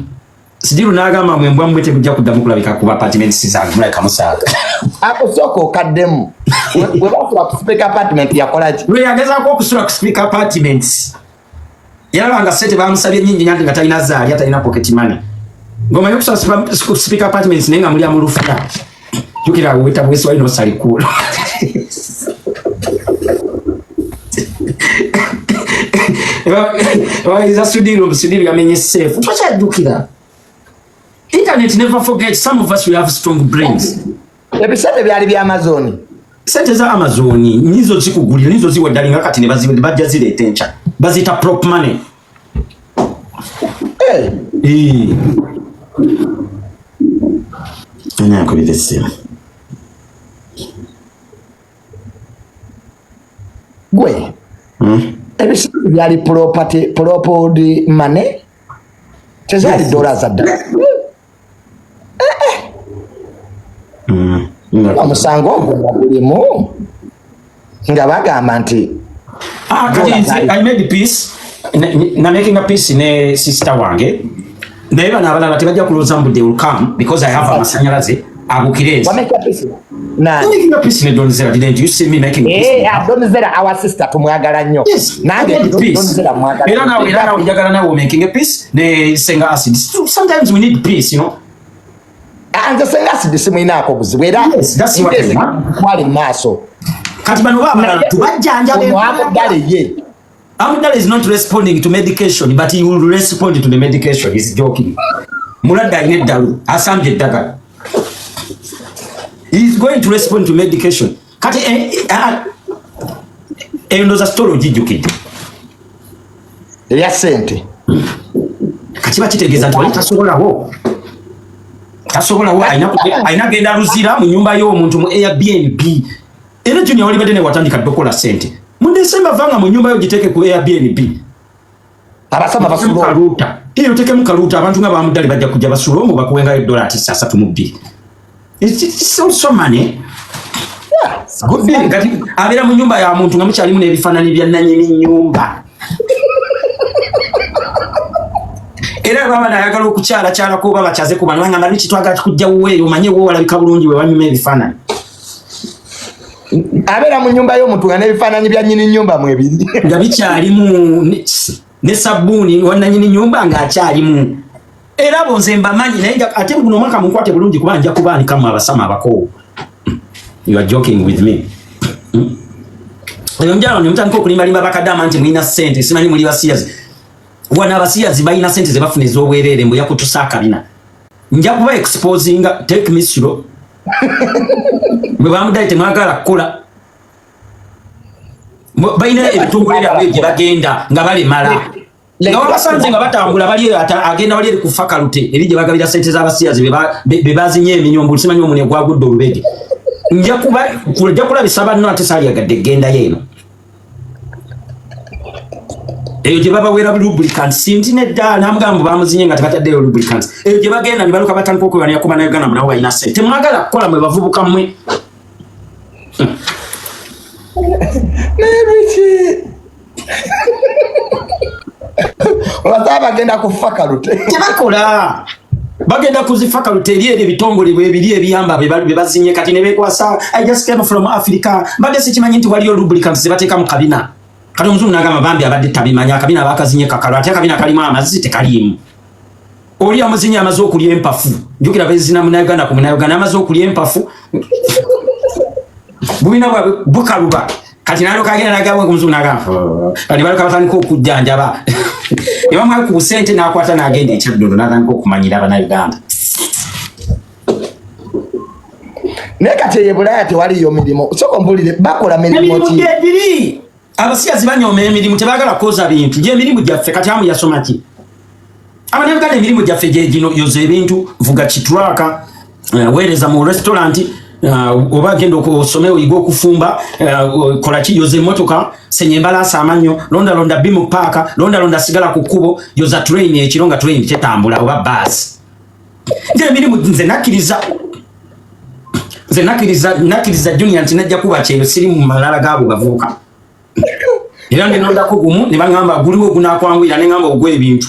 Sudiru n'agamba mwe mbwa mmwe temujja kuddamu kulabika ku apartments zange mulabika musaaga.
Ako sooka okaddemu. We basula ku speaker apartment yakola ki?
Lwe yagezaako okusula ku speaker apartments. Yalaba nga ssente bamusabye nnyingi nyanti nga talina zaali atalina pocket money. Ng'omanyi okusula ku speaker apartments naye nga mulya mu lufula. Jjukira weta bwesi wali n'osala ekkuulo. Waliza Sudiru, Sudiru yamenye seefu. Tokyajjukira. Internet never forget. Some of us we have strong brains.
Ebisente byali bya Amazon.
Sente za Amazon nizo zikugulira nizo ziwa ddala nga kati ne bajja zireeta enkya. Baziyita prop money.
Hey.
Eh. Ani ankubira essimu?
Gwe. Ebisente byali property property money. Tezaali dola za ddala. Omusango ogwo nga gulimu nga bagamba nti
I made peace na making a peace ne sister wange naye bano abalala tebajja kulowooza mbu they will come because I have amasanyalaze agukireezi. Making a peace ne Don Zella, didn't you see me making peace?
Don Zella, our sister, tumwagala nnyo. Nange Don Zella mwagala.
Era nawe, era nawe njagala nawe making a peace ne Senga Acid. Sometimes we need peace, you know.
Nze Senga Acid simulinaako buzibu era twali mu maaso.
Kati bano baba tubajjanjaba.
Ono Amuddale ye.
Amuddale is not responding to medication, but he will respond to the medication. He's joking. Mulwadde alina eddalu, asambye eddagala. He is going to respond to medication. Kati eyo ndowooza story ogijjukidde.
Eya ssente.
Kati bakitegeeza nti wali tasobolawo. Tasobolawo, alina genda Luzira mu nyumba y'omuntu mu Airbnb. Era Junior wali badde ne watandika dda okukola ssente. Mu December vanga mu nyumba yo giteeke ku Airbnb.
Abasama basula.
Kaluuta. Eyo oteekemu kaluuta abantu nga bamuddale bajja kujja basula omwo bakuwengayo dola ati asatu mu bbiri. It's also money.
Yeah, it's good money.
Kati abeera mu nyumba ya muntu nga mukyalimu n'ebifaananyi bya nnannyini nnyumba. Era baba nayagala okukyalakyalako oba bakyaze ku bano bangamba lwaki twagala kujja wuweeyo omanye wo walabika bulungi we banyuma ebifaananyi.
Abeera mu nnyumba y'omuntu nga n'ebifaananyi bya nnyini nnyumba mwebiri.
Nga bikyalimu ne sabbuuni wa nnannyini nnyumba ng'akyalimu. Era abo nze mbamanyi naye ate guno omwaka munkwate bulungi kuba nja kubaanikamu abasama abakoowu. You are joking with me. Eyo njala ne mutandika okulimbalimba bakadaama nti mulina ssente simanyi muli basiyazi. Wano abasiyazi balina ssente ze bafuna ez'obwereere mbu yakutusa akabina. Nja kuba exposinga take me slow. Bwe bamuddayo temwagala kukola. Balina ebitongole byabwe gye bagenda nga balemala. Nga babasanze nga batambula bali agenda wali eri ku faculty eri gye bagabira ssente z'abasiyazi be bazinye eminyombo mbu simanyi omune gwagudde olubege. Nja kulabisa banno ate saalyagadde ggendayo eno. Eyo gye babawera lubricants nti nedda n'amugamba bamuzinye nga tebataddeyo lubricants. Eyo gye bagenda ne baluka batandika okwewanira ku Bannayuganda mbu nabo balina ssente. Temwagala kukola mwe bavubuka mmwe.
Naye biki? Olwasa bagenda ku faculty.
Tebakola. Bagenda ku zi faculty eri eri ebitongole bwe biri ebiyamba be bazinye kati ne beekwasa I just came from Africa. Mbadde sikimanyi nti waliyo lubricants ze bateeka mu kabina. Kati omuzungu n'agamba bambi abadde tabimanya akabina baakazinye kakalo ate akabina kalimu amazzi tekaliimu. Oli amuzinye amaze okulya empafu. Jjukira bezina Munnayuganda ku Munnayuganda amaze okulya empafu. Bubina bwabwe bukaluba. Kati n'alyoka agenda n'agamba ku muzungu n'agamba, kati balyoka batandika okujjanjaba. Ne bamuwa ku busente n'akwata n'agenda e Kyaddondo n'atandika okumanyira Bannayuganda.
Naye kati eyo e Bulaaya tewaliyo mirimu. Sooka ompulire, bakola mirimu ki?
Emirimu gyegiri. Abasiyazi banyooma emirimu, tebaagala kwoza bintu. Gy'emirimu gyaffe. Kati Amu yasoma ki? Abannayuganda emirimu gyaffe gyegino, yoza ebintu, vuga kitraka, weereza mu restaurant, oba genda osome oyige okufumba, kola ki, yoza emmotoka, senya embalaasa amannyo, londa londa bi mu paaka, londa londa sigala ku kkubo, yoza train ekiro nga train tetambula oba baasi. Nze emirimu nze nakkiriza, nze nakkiriza, nakkiriza Junior nti najja kuba kyeyo, siri mu malala gaabo bavubuka. Era nenondako gumu ne baŋŋamba guliwo gunakwanguyira, ne ŋŋamba ogw'ebintu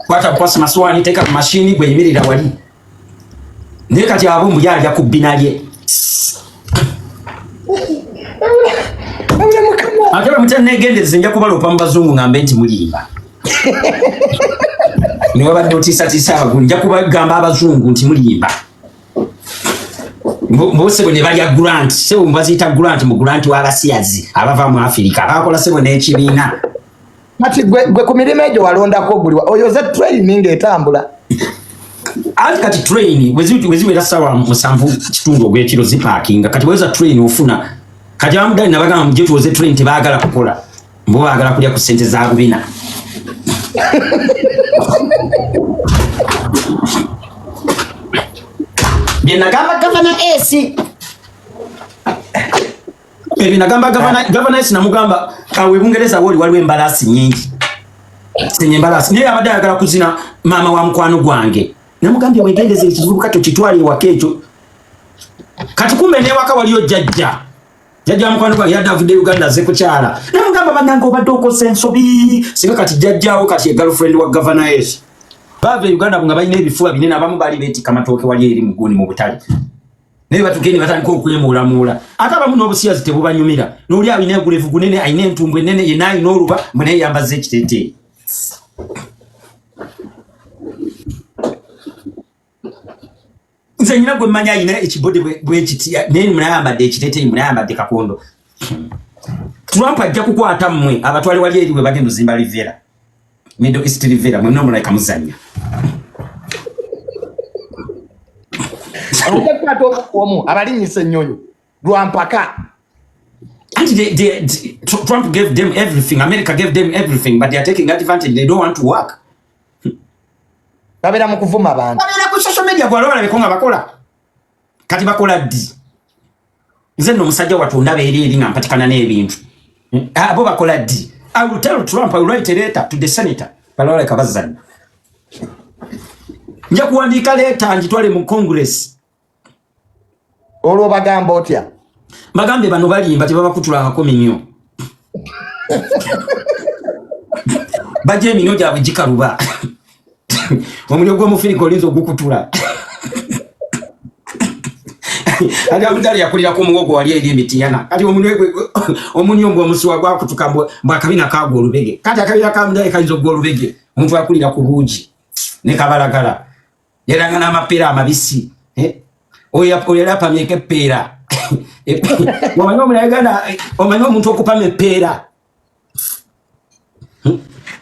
kwata bukwasi maswani, teeka ku mashini, gwe yimirira wali. Naye kati abo mbu yalya ku bbina lye. Ate bwe mutaneegendereza nja kubaloopa mu bazungu ngambe nti mulimba. Ne wabadde otiisatiisa abagulu, nja kubagamba abazungu nti mulimba. Mbu sebo ne balya grant, sebo baziyita grant, mu grant w'abasiyazi abava mu Afirika bakola sebo n'ekibiina.
Kati gwe ku mirimu egyo walondako guliwa? Oyoze train ng'etambula.
Anti kati train weziwera 7:15 ogw'ekiro zipaakinga. Kati weza train ofuna. Kati abamudali nabagamba mujje tuwoze train, tebaagala kukola, mbu baagala kulya ku ssente za bubina. Bye nagamba Gavana Esi, ebyo nagamba Gavana Esi, namugamba awo e Bungereza wooli waliwo embalaasi nyingi, senya embalaasi. Naye abadde ayagala kuzina maama wa mukwano gwange, namugambye wegendeze ekivubuka tokitwala ewaka ekyo. Kati kumbe newaka waliyo jjajja, jjajja wa mukwano gwange yadde avudde Uganda azze kukyala, namugamba bannange obadde okoze ensobi. Singa kati jjajjaawo kati ye girlfriend wa Gavana Esi. Baava e Uganda nga balina ebifuba binene, abamu baali beetikka matooke wali eri mu guuni mu butale, naye batuuke ne batandika okwemuulamuula. Ate abamu n'obusiyazi tebubanyumira, n'oli alina egulevu gunene, alina entumbu ennene, yenna alina oluba, mbu naye yambaza ekiteeteeyi. Nze nyina gwe mmanyi alina ekibode bwekiti, naye munayambadde ekiteeteeyi, munayambadde kakondo. Trump ajja kukwata mmwe abatwale wali eri bwe bagenda ozimba Rivera, Middle East Rivera, mwe nomulaika muzannya.
Ajja kukwata omu abalinyisa ennyonyi lwampaka.
Anti Trump gave them everything, America gave them everything, but they are taking advantage, they don't want to work.
Babeera mu kuvuma abantu.
Babeera ku social media, gwalo balabeko nga bakola. Kati bakola ddi? Nze nno omusajja wattu ndaba eri eri nga mpatikana n'ebintu. Abo bakola ddi? I will tell Trump, I will write a letter to the senator. Balawaleka bazzannya. Nja kuwandiika leeta ngitwale mu Congress.
Olwo bagamba otya?
Bagambe bano balimba, tebabakutulangako minyo. Bajja eminyo gyabwe gikaluba. Omuliro gw'omufirika olinza ogukutula. Kati Abudali yakulira ku muwogo wali eri emitiyana. Kati omunyo mbwe omusuwa gwakutuka mbwe akabina kagwa olubege. Kati akabina ka Abudali kayinza okugwa olubege. Omuntu akulira ku buugi ne kabalagala. Yeranga n'amapeera amabisi. Oyo yali apamyeko eppeera. Omanyi omunauganda, omanyi omuntu okupama eppeera.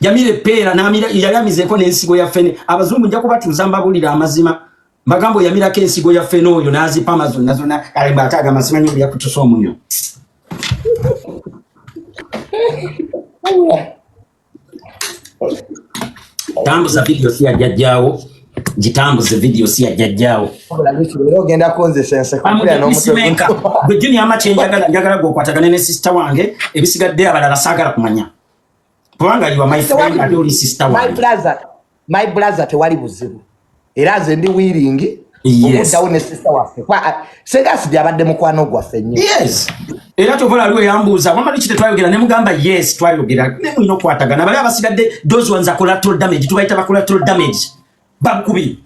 Yamira eppeera n'amira, yali amizeeko n'ensigo ya ffene. Abazungu nja kubatuuza mbabulira amazima. Mbagamba oyamirako ensigo ya ffene oyo n'azipama zonna zonna. Kale mbwe ate agamba simanyi obu yakutusa omunyo. Tambuza video si ya jjajjaawo, gitambuze video si ya jjajjaawo.
Era ogenda kunzisa enseko.
Gwe Junior ama kyenjagala, njagala gwe okwatagane ne sister wange, ebisigadde abalala saagala kumanya. Kubanga you are my friend, ate oli sister wange.
My brother tewali buzibu. Era nze ndi willing okuddawo ne sister waffe. Senga Asidi abadde mukwano gwaffe nnyo.
Yes. Era kyova aliwo yambuuza, wamma lwaki tetwayogera? Ne mugamba yes, twayogera. Ne mulina okukwatagana. Bali abasigadde, those ones are collateral damage. Tubayita ba collateral damage. Bakubi.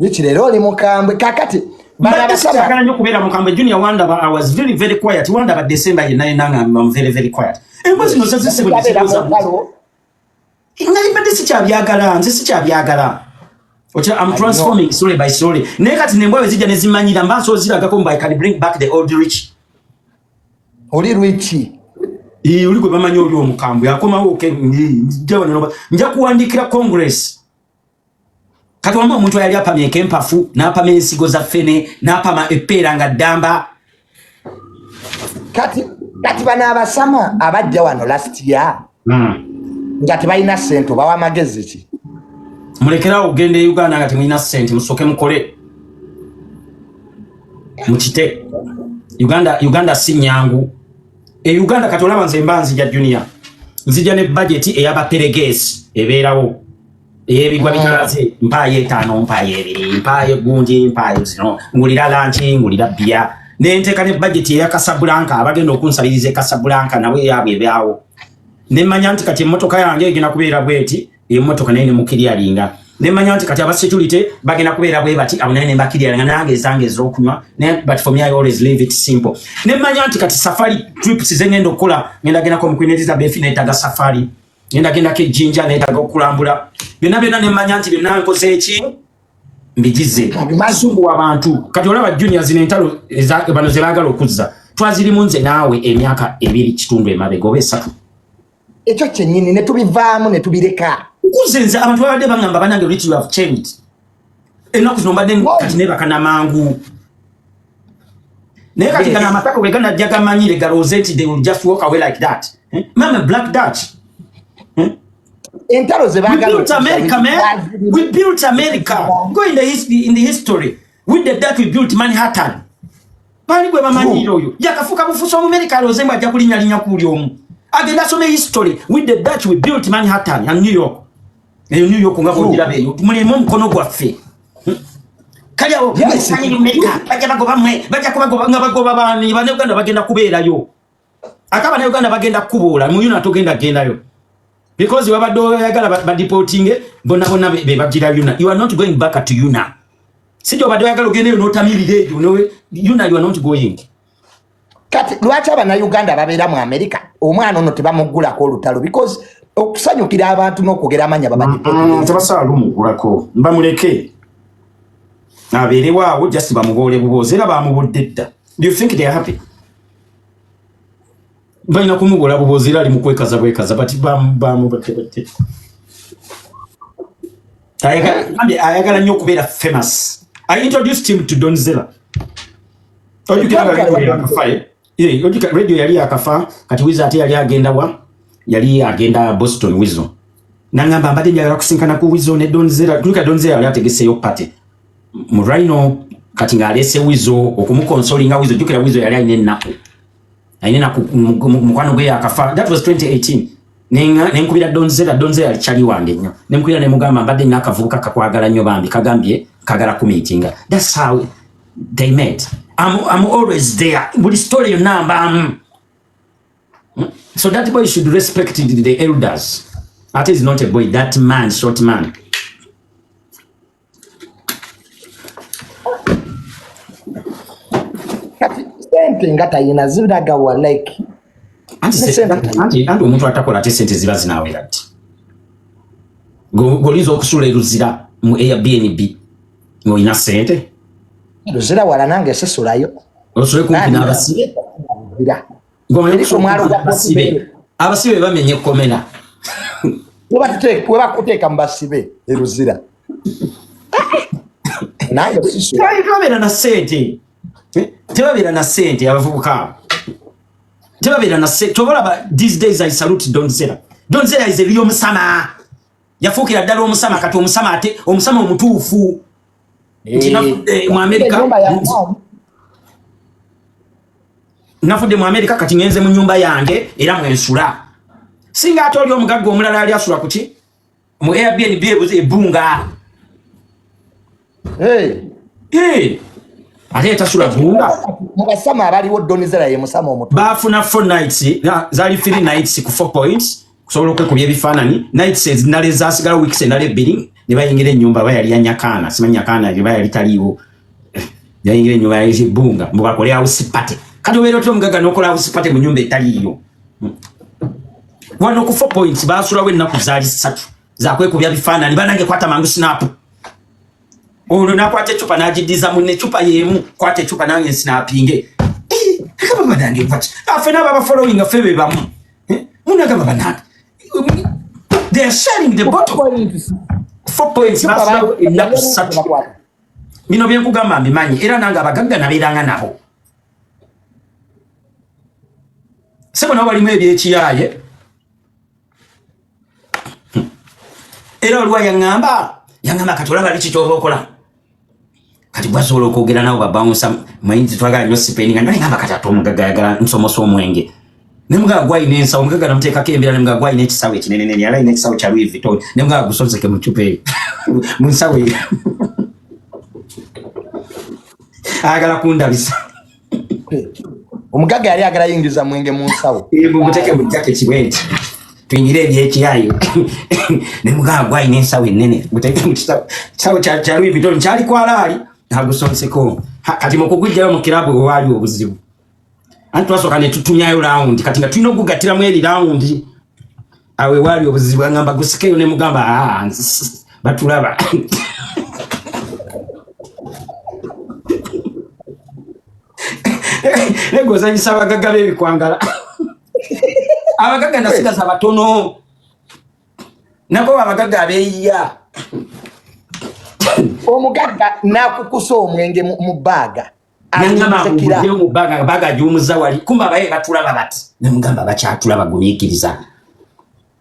Lwiki leero oli mukambwe. Kakati, bano
Mbadde
abasaba
sikyagala nnyo kubeera mukambwe. Junior wandaba, I was very, very quiet. Wandaba December yenna yenna nga I'm very, very quiet. Embwa zino zo zisibwe ne
Babeera mu
zibuuza.
ntalo.
Nali mbadde sikyabyagala, nze sikyabyagala. Otya, I'm transforming slowly by slowly. Naye kati nembwa bwe zijja ne zimanyira, mba nsobola ziragako mbu I can bring back the old rich.
Oli rich.
Oli gwe bamanyi oli omukambwe akomawo, okay, nja wano nja kuwandiikira Congress. Kati wamma omuntu ayali apamyeko empafu, n'apama ensigo za ffene, n'apama eppeera nga ddamba.
Kati bano abasama abajja wano last year. Nga tebalina ssente, obawa amagezi ki?
Mulekerawo okugenda e Uganda nga temulina ssente, musooke mukole mukite. Uganda, Uganda si nyangu. E Uganda kati olaba nze mba nzija junior, nzija ne budget ey'abaperegeesi ebeerawo ey'ebigwa bitalaze, mpaayo 5, mpaayo 2, mpaayo egunji, mpaayo zino, ngulira lanki, ngulira bbiya, nenteeka ne budget eya Casablanca, abagenda okunsabiriza e Casablanca nabo eyabwe ebyawo, nemmanya nti kati emmotoka yange egenda kubeera bweti, emmotoka naye nemukiryalinga, nemmanya nti kati aba security bagenda kubeera bwe bati, abo naye nembakiryalinga, nange ezange ez'okunywa. But for me, I always leave it simple. Nemmanya nti kati safari trips zengenda okukola, ngenda gendako mu Queen Elizabeth, neetaga safari, ngenda gendako ejjinja, neetaga okulambula byonna byonna, nemmanya nti byonna nkoze eki mbigize sumbuwa abantu. Kati olaba junior, zino entalo bano ze baagala okuzza twazirimu nze naawe emyaka 2.5 emabega oba 3.
Ekyo kyennyini, ne tubivaamu ne tubireka.
Nkuze nze abantu babadde baŋŋamba, banange Rich, you have changed. Ennaku zino mbadde kati neebaka namangu, naye kati gano amatako bwe ganajja gamanyire galowooze nti they will just walk away like that, eh? Mama Black Dutch, eh?
Entalo ze
We built America, man. We built America. Go in the history, in the history. With the Dutch, we built Manhattan. Bali gwe bamanyire oyo yakafuuka bufuusi Omumerika, alowooze mbu ajja kulinnya ku buli omu. Agenda asome history. With the Dutch, we built Manhattan and New York. Eyo New York nga bwogiraba eyo mulimu omukono gwaffe. Kali awo Amerika bajja bagoba mmwe, bajja kubagoba nga bagoba baani? Bannayuganda bagenda kubeerayo, ate abannayuganda bagenda kukubuula mu UNAA, togenda gendayo because babadde oyagala badeportinge bonna bonna be bagira UNAA. You are not going back to UNAA. Si gyobadde oyagala ogendeyo n'otamirira eyo UNAA, you are not going.
Kati lwaki abannayuganda babeera mu Amerika omwana ono tebamuggulako olutalo? Because okusanyukira abantu n'okwogera amanya
babadeportinge. Tebasobola lumuggulako, bamuleke abeerewo awo, just bamuboole buboozi, era bamubodde dda. Do you think they are happy? Balina kumubola buboozi, era ali mu kwekaza bwekaza, but bamubadde ayagala nnyo okubeera famous. I introduced him to Don Zella. Ojjukira nga radio yakafa, eh? Eh, ojjukira radio yali yakafa. Kati Wizo ate yali agenda wa, yali agenda Boston. Wizo nangamba, mbadde njagala kusinkana ku Wizo ne Don Zella. Tulika Don Zella yali ategeseeyo party mu Rhino, kati ng'aleese Wizo okumuconsolinga. Wizo, jjukira Wizo yali alina ennaku, alina ennaku, mukwano gwe yakafa. That was 2018. Nenkubira Don Zella. Don Zella yali kyali wange nnyo. Nenkubira nemugamba, mbadde nina akavubuka kakwagala nnyo, bambi kagambye kagala kumeetinga. That's how they met. I'm always there, buli story yonna mbaamu. So that boy should respect the elders. Ate is not a boy, that man, short man.
Kati sente nga tayina ziragawa, like
Anti
ne sente tayina.
Anti omuntu atakola, ate sente ziba zinaawera ddi? G'oyinza okusula eruzira mu Airbnb ng'olina sente.
Luzira wala, nange sisulayo.
Osule kumpi n'abasibe.
Luzira.
Ng'omanyi
Eri
okusula
ku mwalo
kumpi
gwa
n'abasibe.
Kotibeere.
Abasibe bamenye ekkomera.
Webakuteeka mu basibe eruzira, nange sisula.
Tebabeera na sente. Eh? Tebabeera na sente abavubuka abo, tebabeera na sente. Tobalaba these days. I salute Don Zella. Don Zella is a real omusama, yafuukira ddala omusama. Kati omusama, ate omusama omutuufu nti nafudde mu Amerika.
Ennyumba ya
Nafudde mu Amerika, kati ngenze mu nyumba yange era mwensula. Singa ate oli omugagga omulala ali asula kuki? Mu Airbnb ebuze ebbunga.
Hey.
Hey. Ate tasula bbunga.
Mu basama abaliwo, Don Zella ye musama omutu.
Baafuna 4 nights, zaali 3 nights ku 4 points kusobola okwekubya ebifaananyi. Nights endala ezasigala, weeks endala 2, ne bayingira ennyumba aba yali ya Nyakaana, simanyi Nyakaana eba yali taliiwo. Yayingira ennyumba yali ebbunga mbu bakole house party. Kati obeera otya omugagga n'okola house party mu nyumba etaliiyo? Wano ku 4 points baasulawo ennaku zaali 3 zakwekubya bifaananyi. Banange, kwata mangu snap. Olwo nakwata ecupa n'agiddiza munne, ecupa y'emu, kwata ecupa nange nsnapinge. Agamba banange, what? Affe n'abo abafollowing ffe be bamu. Munagamba banange, they are sharing the bottle. 4 points basulawo ennaku 3. Bino byenkugamba mbimanyi, era nange abagagga nabeeranga nabo. Sebo, nabo balimu ebyekiyaaye. Era waliwo yaŋŋamba, yaŋŋamba kati olaba liki ky'oba okola kati gwasobola okwogera nabo babawunsa manyi twagala nnyo sipeninga naye ngamba kati ate omugagga ayagala nsomosa omwenge ne mugagga gwalina ensawo, omugagga namuteekako embeera ne mugagga gwalina ekisawo ekinene nene yali alina ekisawo kya Louis Vuitton ne mugagga gusonseke mu ccupa eyo mu nsawo eyo ayagala kundabisa.
Omugagga yali ayagala yingiza mwenge mu nsawo.
Muguteke mu jaketi bwenti tuyingire ebyekiyayo ne mugagga gwalina ensawo ennene guteke mu kisawo kya Louis Vuitton kyali kwalaali agusonseko. Kati mu kugujjayo mu kirabu wewaali obuzibu anti twasooka ne tutumyayo rawundi kati nga tulina okugattiramu eri rawundi awo ewaali obuzibu agamba gusikeyo ne mugamba ah, batulaba. Naye gozanyisa abagagga b'ebikwangala, abagagga nasigaza batono nabo abagagga abeeyiya.
Omugagga n'akukusa omwenge mu bbaaga.
Nangamba ngujeyo mu bbaaga, bbaaga agiwumuza wali kumba abaye batulaba bati nemugamba bakyatulaba gumiikiriza.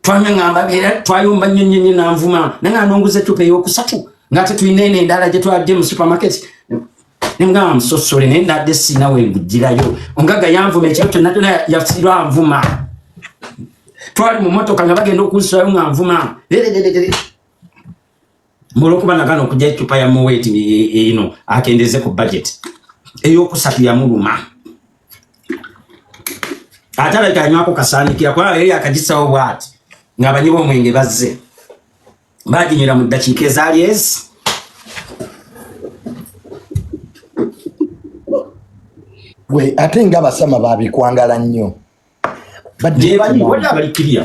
Twangamba era twayomba nnyo nnyo nnyo nanvuma nanga nonguza eccupa eyokusatu ng'ate tulina eno endala gye twadde mu supermarket nemugamba musosole naye nadde sina wengugirayo. Omugagga yanvuma ekiro kyonna kyonna yasirwa anvuma, twali mu motoka nga bagenda okunsulayo nga nvuma olwokuba nagana okujja eccupa ya Moet eno akendeze ku budget. Eyokusatu yamuluma ate alabika yanywako kasaanikira kubanga yali akagisawo bwati ng'abanyi b'omwenge bazze baginywera mu ddakiika ezaali ezi.
Gwe ate nga abasama babikwangala nnyo.
Gyebanyi waliwo abalikirya,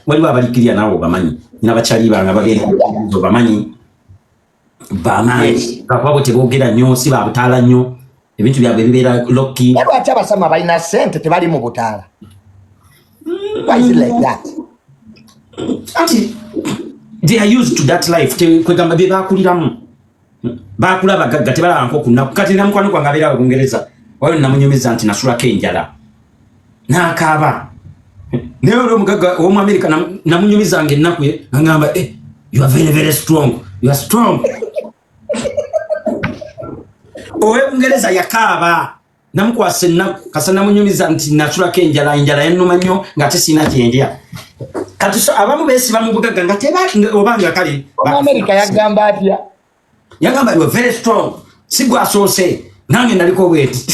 waliwo abalikirya naawe obamanyi, nina bakyali bange abagenda obamanyi bamaanyi bakuba bo teboogera nnyo, si babutaala nnyo, ebintu byabwe bibeera low-key.
Naye lwaki abasama balina sente tebali mu butaala? Why is it like that?
Anti they are used to that life. Kwegamba bye bakuliramu, bakula bagagga tebalaba nko ku nnaku. Kati namukwano gwange abeera Bungereza waliwo namunyumiza nti nasulako enjala n'akaaba, naye oli omugagga ow'omu Amerika namunyumizanga ennaku ye aŋŋamba, eh, you are very very strong, you are strong. Owe Bungereza yakaaba namukwasa ennaku kasa namunyumiza nti nasulako enjala, enjala yannuma nnyo ng'ate sirina kyendya. Kati so abamu beesiba mu bugagga nga teba oba nga kale.
Omuamerika yagamba atya?
Yagamba, you are very strong, si gwasoose, nange naliko bweti.